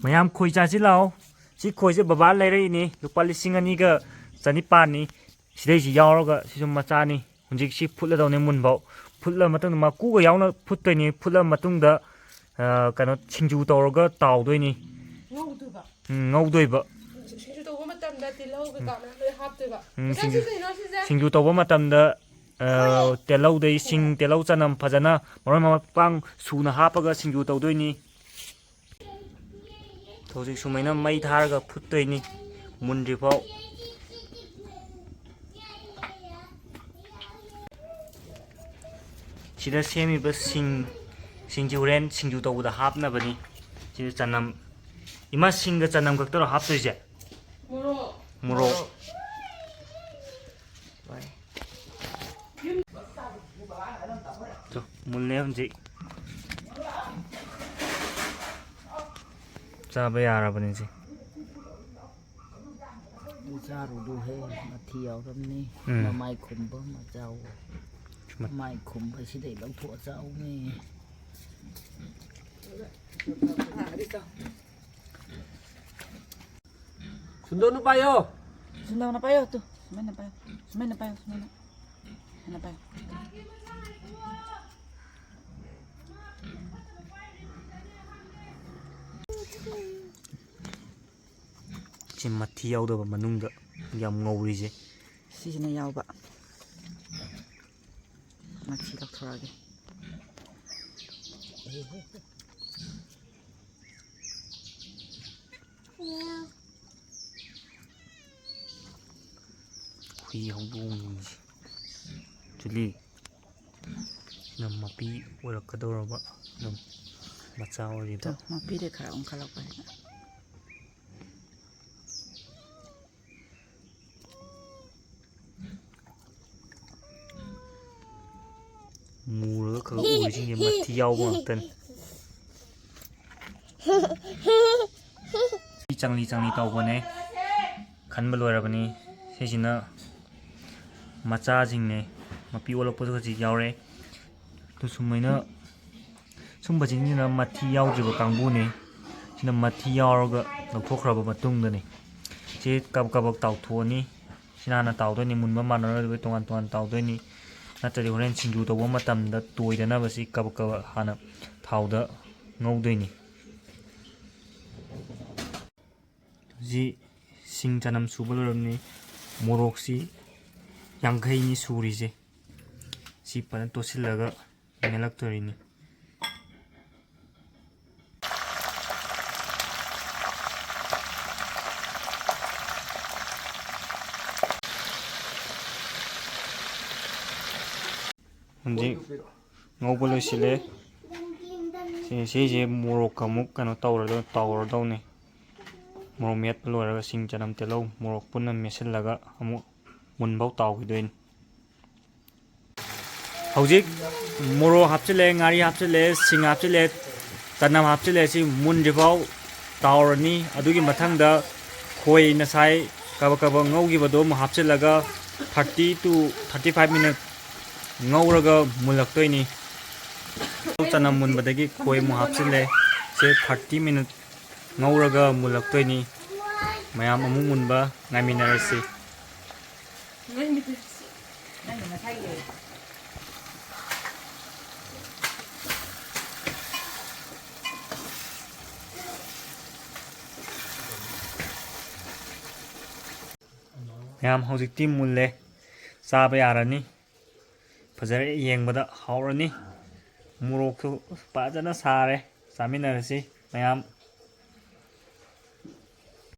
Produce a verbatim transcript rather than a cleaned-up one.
ꯃꯌꯥꯝ ꯈꯣꯏ ꯆꯥꯁꯤ ꯂꯥꯛꯑꯣ꯫ ꯁꯤ ꯈꯣꯏꯁꯦ ꯕꯕꯥ ꯂꯩꯔꯛꯏꯅꯤ, ꯂꯨꯄꯥ ꯂꯤꯁꯤꯡ ꯑꯅꯤꯒ ꯆꯅꯤꯄꯥꯟꯅꯤ꯫ ꯁꯤꯗꯩꯁꯤ ꯌꯥꯎꯔꯒ ꯁꯤꯁꯨ ꯃꯆꯥꯅꯤ꯫ ꯍꯧꯖꯤꯛ ꯁꯤ ꯐꯨꯠꯂꯗꯧꯅꯦ ꯃꯨꯟꯐꯥꯎ꯫ ꯐꯨꯠꯂ ꯃꯇꯨꯡꯗ ꯃꯀꯨꯒ ꯌꯥꯎꯅ ꯐꯨꯠꯇꯣꯏꯅꯤ꯫ ꯐꯨꯠꯂ ꯃꯇꯨꯡꯗ, ꯑ, ꯀꯩꯅꯣ, ꯁꯤꯡꯖꯨ ꯇꯧꯔꯒ ꯇꯥꯎꯗꯣꯏꯅꯤ꯫ ꯉꯧꯗꯣꯏꯕ꯫ ꯎꯝ, ꯉꯧꯗꯣꯏꯕ꯫ ꯁꯤꯡꯖꯨ ꯇꯧꯕ ꯃꯇꯝꯗ ꯇꯤꯜꯍꯧ ꯀꯩꯀꯥ ꯃꯌꯥꯝ ꯂꯣꯏ ꯍꯥꯞꯇꯣꯏꯕ꯫ ꯎꯝ, ꯁꯤꯡꯖꯨ, ꯁꯤꯡꯖꯨ ꯇꯧꯕ ꯃꯇꯝꯗ, ꯑ, ꯇꯤꯜꯍꯧꯗꯩ ꯁꯤꯡ, ꯇꯤꯜꯍꯧ, ꯆꯅꯝ ꯐꯖꯅ ꯃꯔꯣꯏ ꯃꯄꯥꯡ ꯁꯨꯅ ꯍꯥꯞꯄꯒ ꯁꯤꯡꯖꯨ ꯇꯧꯗꯣꯏꯅꯤ꯫ ꯍꯧꯖꯤꯛ ꯁꯨꯃꯥꯏꯅ ꯃꯩ ꯊꯥꯔꯒ ꯐꯨꯠꯇꯣꯏꯅꯤ ꯃꯨꯟꯗ꯭ꯔꯤꯐꯥꯎ꯫ ꯁꯤꯗ ꯁꯦꯝꯃꯤꯕ ꯁꯤꯡ, ꯁꯤꯡꯁꯤ ꯍꯣꯔꯦꯟ ꯁꯤꯡꯖꯨ ꯇꯧꯕꯗ ꯍꯥꯞꯅꯕꯅꯤ꯫ ꯁꯤꯗ ꯆꯅꯝ, ꯏꯃꯥ, ꯁꯤꯡꯒ ꯆꯅꯝ ꯈꯛꯇꯔꯣ ꯍꯥꯞꯇꯣꯏꯁꯦ? ꯃꯣꯔꯣꯛ꯫ ꯃꯣꯔꯣꯛ꯫ ꯇꯨ, ꯃꯨꯜꯂꯦ ꯍꯧꯖꯤꯛ꯫ ꯆꯥꯕ ꯌꯥꯔꯕꯅꯤ ꯁꯤ꯫ ꯑꯗꯨ ꯆꯥꯔꯨꯅꯨꯍꯦ, ꯃꯊꯤ ꯌꯥꯎꯔꯝꯅꯤ꯫ ꯎꯝ꯫ ꯃꯃꯥꯏ ꯈꯨꯝꯕ ꯑꯃ ꯆꯥꯎ꯫ ꯃ- ꯃꯃꯥꯏ ꯈꯨꯝꯕꯁꯤꯗꯩ ꯂꯧꯊꯣꯛꯑ ꯆꯥꯎꯅꯦ꯫ ꯁꯨꯟꯗꯣꯟꯅ ꯄꯥꯏꯌꯣ꯫ ꯁꯨꯟꯗꯣꯟꯅ ꯄꯥꯏꯌꯣ, ꯇꯨ꯫ ꯁꯨꯃꯥꯏꯅ ꯄꯥꯏꯌꯣ꯫ ꯁꯨꯃꯥꯏꯅ ꯄꯥꯏꯌꯣ, ꯁꯨꯃꯥꯏꯅ꯫ ꯁꯨꯃꯥꯏꯅ ꯄꯥꯏꯌꯣ꯫ ꯁꯤ ꯃꯊꯤ ꯌꯥꯎꯗꯕ ꯃꯅꯨꯡꯗ ꯌꯥꯝ ꯉꯧꯔꯤꯁꯦ꯫ ꯁꯤꯁꯤꯅ ꯌꯥꯎꯕ꯫ ꯃꯊꯤ ꯂꯧꯊꯣꯔꯛꯑꯒꯦ꯫ ꯍꯨꯏ ꯍꯧꯗꯣꯡꯁꯤꯡꯁꯦ꯫ ꯆꯨꯂꯤ꯫ ꯁꯤꯅ ꯃꯄꯤ ꯑꯣꯏꯔꯛꯀꯗꯧꯔꯕ ꯑꯗꯨꯝ ꯃꯆꯥ ꯑꯣꯏꯔꯤꯕ꯫ ꯇꯨ, ꯃꯄꯤꯗꯩ ꯈꯔ ꯑꯣꯟꯈꯠꯂꯛꯄꯁꯤꯗ꯫ ꯃꯨꯔꯒ ꯈꯔ ꯎꯔꯤꯁꯤꯡꯁꯦ ꯃꯊꯤ ꯌꯥꯎꯕ ꯉꯥꯛꯇꯅꯤ꯫ ꯆꯪꯂꯤ ꯆꯪꯂꯤ ꯇꯧꯕꯅꯦ꯫ ꯈꯟꯕ ꯂꯣꯏꯔꯕꯅꯤ꯫ ꯁꯤꯁꯤꯅ ꯃꯆꯥꯁꯤꯡꯅꯦ꯫ ꯃꯄꯤ ꯑꯣꯜꯂꯛꯄꯁꯨ ꯍꯧꯖꯤꯛ ꯌꯥꯎꯔꯦ꯫ ꯑꯗꯨ ꯁꯨꯃꯥꯏꯅ, ꯁꯨꯝꯕꯁꯤꯡꯁꯤꯅ ꯃꯊꯤ ꯌꯥꯎꯗ꯭ꯔꯤꯕ ꯀꯥꯡꯕꯨꯅꯦ꯫ ꯅ ꯃꯊꯤ ꯌꯥꯎꯔꯒ ꯂꯧꯊꯣꯛꯈ꯭ꯔꯕ ꯃꯇꯨꯡꯗꯅꯤ꯫ ꯁꯤ ꯀꯕꯛ ꯀꯕꯛ ꯇꯥꯎꯊꯣꯛꯑꯅꯤ꯫ ꯁꯤꯅ ꯍꯥꯟꯅ ꯇꯥꯎꯗꯣꯏꯅꯤ, ꯃꯨꯟꯕ ꯃꯥꯟꯅꯔꯣꯏꯗꯕ ꯇꯣꯉꯥꯟ ꯇꯣꯉꯥꯟ ꯇꯥꯎꯗꯣꯏꯅꯤ꯫ ꯅꯠꯇ꯭ꯔꯗꯤ ꯍꯣꯔꯦꯟ ꯁꯤꯡꯖꯨ ꯇꯧꯕ ꯃꯇꯝꯗ ꯇꯣꯏꯗꯅꯕ ꯁꯤ ꯀꯕꯛ ꯀꯕꯛ ꯍꯥꯟꯅ ꯊꯥꯎꯗ ꯉꯧꯗꯣꯏꯅꯤ꯫ ꯍꯧꯖꯤꯛ ꯁꯤꯡ ꯆꯅꯝ ꯁꯨꯕ ꯂꯣꯏꯔꯕꯅꯤ꯫ ꯃꯣꯔꯣꯛꯁꯤ ꯌꯥꯡꯈꯩꯅꯤ ꯁꯨꯔꯤꯁꯦ꯫ ꯁꯤ ꯐꯖꯅ ꯇꯣꯠꯁꯤꯜꯂꯒ ꯃꯦꯠꯂꯛꯇꯣꯔꯤꯅꯤ꯫ ꯍꯧꯖꯤꯛ ꯉꯧꯕ ꯂꯣꯏꯁꯤꯜꯂꯦ꯫ ꯁꯤ, ꯁꯤꯁꯦ ꯃꯣꯔꯣꯛꯀ ꯑꯃꯨꯛ ꯀꯩꯅꯣ ꯇꯧꯔꯗ-, ꯇꯧꯔꯗꯧꯅꯤ꯫ ꯃꯣꯔꯣꯛ ꯃꯦꯠꯄ ꯂꯣꯏꯔꯒ ꯁꯤꯡ, ꯆꯅꯝ, ꯇꯤꯜꯍꯧ, ꯃꯣꯔꯣꯛ ꯄꯨꯟꯅ ꯃꯦꯠꯁꯤꯜꯂꯒ ꯑꯃꯨꯛ ꯃꯨꯟꯐꯧ ꯇꯥꯎꯈꯤꯗꯣꯏꯅꯤ꯫ ꯍꯧꯖꯤꯛ ꯃꯣꯔꯣꯛ ꯍꯥꯞꯆꯤꯜꯂꯦ, ꯉꯥꯔꯤ ꯍꯥꯞꯆꯤꯜꯂꯦ, ꯁꯤꯡ ꯍꯥꯞꯆꯤꯜꯂꯦ, ꯆꯅꯝ ꯍꯥꯞꯆꯤꯜꯂꯦ꯫ ꯁꯤ ꯃꯨꯟꯗ꯭ꯔꯤꯐꯥꯎ ꯇꯥꯎꯔꯅꯤ꯫ ꯑꯗꯨꯒꯤ ꯃꯊꯪꯗ ꯈꯣꯏ ꯉꯁꯥꯏ ꯀꯕꯛ ꯀꯕꯛ ꯉꯧꯈꯤꯕꯗꯣ ꯑꯃꯨꯛ ꯍꯥꯞꯆꯤꯜꯂꯒ thirty to thirty five minute ꯉꯧꯔꯒ ꯃꯨꯜꯂꯛꯇꯣꯏꯅꯤ꯫ ꯆꯅꯝ ꯃꯨꯟꯕꯗꯒꯤ ꯈꯣꯏ ꯑꯃꯨꯛ ꯍꯥꯞꯆꯤꯜꯂꯦ꯫ ꯁꯦ thirty minute ꯉꯧꯔꯒ ꯃꯨꯜꯂꯛꯇꯣꯏꯅꯤ꯫ ꯃꯌꯥꯝ ꯑꯃꯨꯛ ꯃꯨꯟꯕ ꯉꯥꯏꯃꯤꯟꯅꯔꯁꯤ꯫ ꯃꯌꯥꯝ ꯍꯧꯖꯤꯛꯇꯤ ꯃꯨꯜꯂꯦ, ꯆꯥꯕ ꯌꯥꯔꯅꯤ꯫ ꯐꯖꯔꯦ, ꯌꯦꯡꯕꯗ ꯍꯥꯎꯔꯅꯤ꯫ ꯃꯣꯔꯣꯛꯁꯨ ꯐꯖꯅ ꯁꯥꯔꯦ꯫ ꯆꯥꯃꯤꯟꯅꯔꯁꯤ ꯃꯌꯥꯝ꯫